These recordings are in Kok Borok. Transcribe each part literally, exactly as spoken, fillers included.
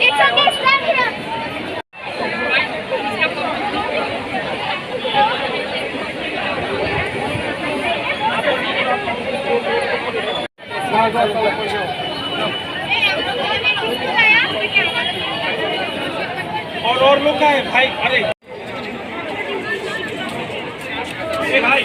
It's okay, stand here. और और लोग का है भाई? अरे ए भाई।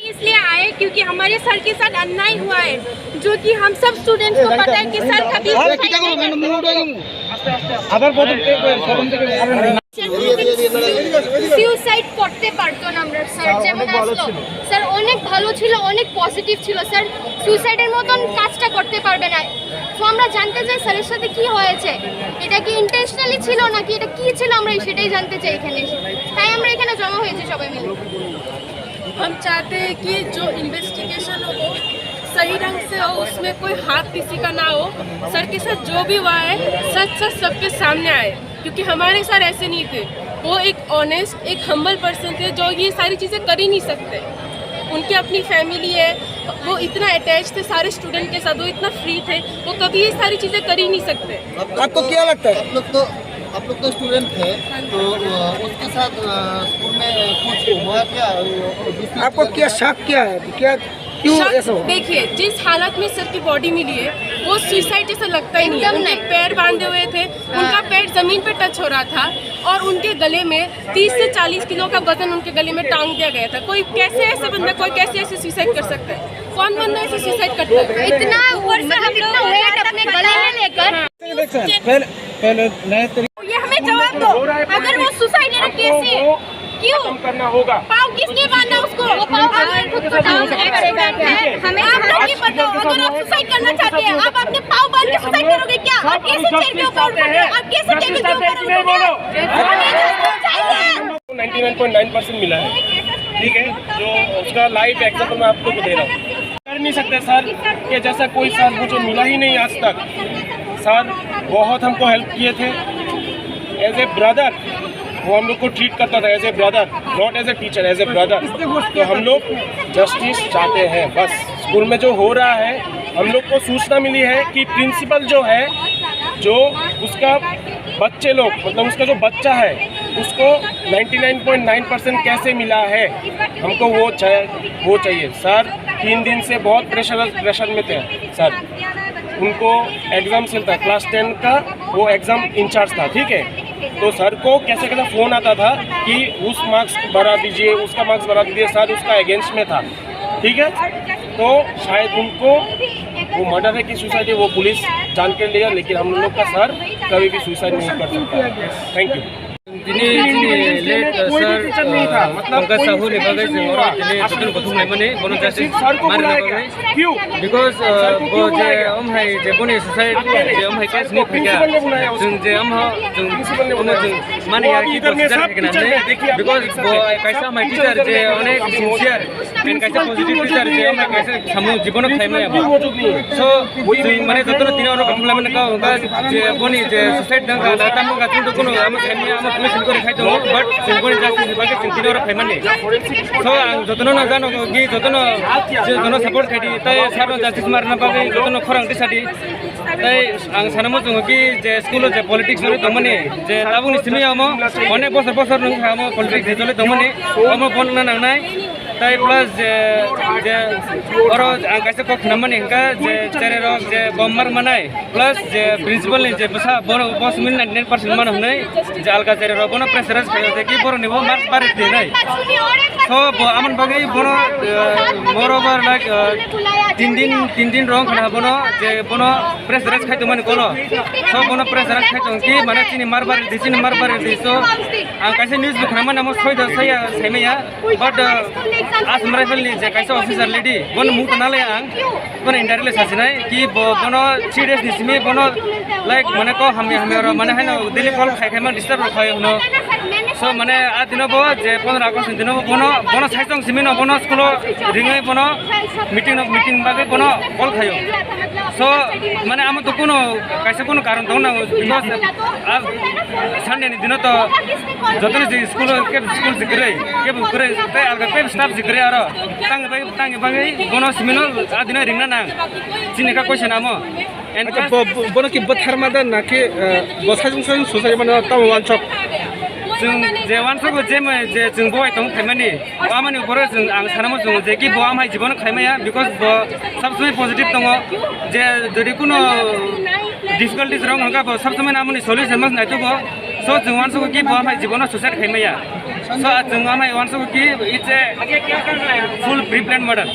इसलिए आए क्योंकि हमारे सर के साथ अन्याय हुआ है, जो कि हम सब स्टूडेंट्स को पता है कि सर कभी আবার প্রথম থেকে, প্রথম থেকে। সুইসাইড করতে পারতো না আমরা স্যার, যেমন আসলো। স্যার অনেক ভালো ছিল, অনেক পজিটিভ ছিল। স্যার সুইসাইডের মতন কাজটা করতে পারবে না। তো আমরা জানতে চাই স্যারের সাথে কি হয়েছে, এটা কি ইন্টেনশনালি ছিল নাকি এটা কি ছিল, আমরা সেটাই জানতে চাই এখানে এসে। তাই আমরা এখানে জমা হয়েছি সবাই মিলে। हम चाहते हैं कि जो इन्वेस्टिगेशन हो, वो सही ढंग से हो, उसमें कोई हाथ किसी का ना हो। सर के साथ जो भी हुआ है, सच सच सबके सामने आए, क्योंकि हमारे सर ऐसे नहीं थे। वो एक ऑनेस्ट, एक हम्बल पर्सन थे, जो ये सारी चीज़ें कर ही नहीं सकते। उनकी अपनी फैमिली है, वो इतना अटैच थे सारे स्टूडेंट के साथ, वो इतना फ्री थे, वो कभी ये सारी चीज़ें कर ही नहीं सकते। आपको क्या लगता है? आप लोग तो, आप लोग तो स्टूडेंट थे, तो, अ, उसके साथ, अ, स्कूल में कुछ हुआ क्या? अ, दूसरी आपको चीज़ें क्या हुआ? शक क्या है? क्या, क्यों शक, ऐसा हुआ? देखिए, जिस हालत में सर की बॉडी मिली है, वो सुसाइड जैसा लगता ही नहीं है। एकदम उनके नहीं। पैर बांधे हुए थे, हाँ। उनका पैर जमीन पे टच हो रहा था और उनके गले में तीस से चालीस किलो का वजन उनके गले में टांग दिया गया था। कोई कैसे ऐसे बंदा, कोई कैसे ऐसे सुसाइड कर सकता है? कौन बंदा ऐसे सुसाइड करता है? इतना ऊपर से हम लोग इतना वेट अपने गले में लेकर। पहले, पहले नए तरीके ये हमें जवाब दो, अगर वो सुसाइड है तो कैसे? क्यों? खत्म करना होगा। पाँव किसने बांधा उसको? वो पाँव अगर खुद को डाउन नहीं करेगा, हमें आप लोग ये बताओ, अगर आप सुसाइड करना चाहते हैं, आप अपने पाँव बांध के सुसाइड करोगे क्या? आप कैसे चेयर के ऊपर उठोगे? आप कैसे टेबल के ऊपर उठोगे? हमें जस्टिस चाहिए। Ninety nine point nine percent मिला है, ठीक है, जो उसका लाइव एग्जांपल मैं आप लोग को दे रहा हूँ। कर नहीं सकते सर, कि जैसा कोई सर मुझे मिला ही नहीं आज तक। सर बहुत हमको हेल्प किए थे, एज ए ब्रदर वो हम लोग को ट्रीट करता था, as a brother, not as a teacher, as a brother. तो हम लोग जस्टिस चाहते हैं बस। स्कूल में जो हो रहा है, हम लोग को सूचना मिली है कि प्रिंसिपल जो है, जो उसका बच्चे लोग, मतलब उसका जो बच्चा है, उसको ninety nine point nine percent कैसे मिला है, हमको वो चाहे, वो चाहिए। सर तीन दिन से बहुत प्रेशर, प्रेशर में थे सर। उनको एग्जाम सेल था, क्लास टेन का वो एग्जाम इंचार्ज था, ठीक है। तो सर को कैसे कैसे फ़ोन आता था कि उस मार्क्स बढ़ा दीजिए, उसका मार्क्स बढ़ा दीजिए, सर उसका अगेंस्ट में था, ठीक है। तो शायद उनको वो मर्डर है कि सुसाइड है, वो पुलिस जान के लेगा, लेकिन हम लोग का सर कभी भी सुसाइड नहीं कर सकता। Thank you. Tini chini late, uh, sir, uh, Pankaj Sahu ni bagwi chwng oro tini jotono kuthum laimani, bono justice manna bagwi. Because, uh, bo je omhai je boni suicide, je omhai case ni phaikha, chwng je omha, chwng, omo chwng mani ya ki bo suicide khaikha nai. Because bo kaisa omhai teacher je onek sincere, and kaisa positive teacher je omhai kaisa samung jibono khlai maya bo. So, chwng mane jotono tini oro kuthum laimani kau, hwnka je boni je suicide dang kha, tamo kha chwng to kuno amo saimaya, amo police inquiry khai tongo, but chwng boni justice ni bagwi chwng tini oro phaimani. So, ang jotono no jano ki jotono, je jotono support khai di, tai sir no justice marna bagwi jotono khorang tisa di. Tai ang sanamo chwngo ki je school o je politics rwi tongmani, je tabukni simi amo onek bosor bosor nwng kha amo politics je choli tongmani, omo bonna nangnai. Tai plus je, je oro ang kaisa kok khnamani hwnkha je cherai rok je bom mar manai, plus je principal ni je bwsa bono bo simi ninety nine percent mano hwnwi je alka cherai rok bono pressurize khaio je ki borok ni bo marks bari twi nai. So bo amon bagwi bono, eh, moreover like, eh, tin din, tin din rong khana bono je bono pressurize khai tongmani kono. So bono pressurize khai tong ki mane chini mar bari di, chini mar bari di. So ang kaisa news bo khnamani amo soida saya saimaya. But, uh, Assam Rifle ni je kaisa officer lady, bono mung tana le ang, bono indirectly sasinai, ki bo, bono three days ni simi bono, like, mane ko hamya hamya ro, mane haino daily call khai khai ma disturb ro khai hono. So, mane a dino bo je pondro August ni dino bo bono, bono saisong simi no bono school o ringwi bono meeting no, meeting bagwi bono call khayo. So, mane amo to kuno kaisa kuno karon tong na, because a Sunday ni dino to joto ni je school o ke school je kwrwi, ke bo kwrwi, tei alga ke staff je kwrwi aro. Tang bai, tang bai bono simi no a dino ringna nang. Chini ka question amo. And Acha, plus bo, bo, bono ki bwtharma da na ki, eh, bo sajung sajung susa mano tamo wansok. Chwng je wansok je mo, je chwng bo ai tong khaimani. Amani upore chwng ang sanamo chwng je ki bo amhai jibon khaimaya, because bo sab somoi positive tongo. Je jodi kuno difficulties rong hwnkha bo sab somoi amoni solution mas naitu bo. So chwng wansok ki bo amhai jibono suicide khaimaya. So chwng amhai wansok ki it's a full pre-planned murder.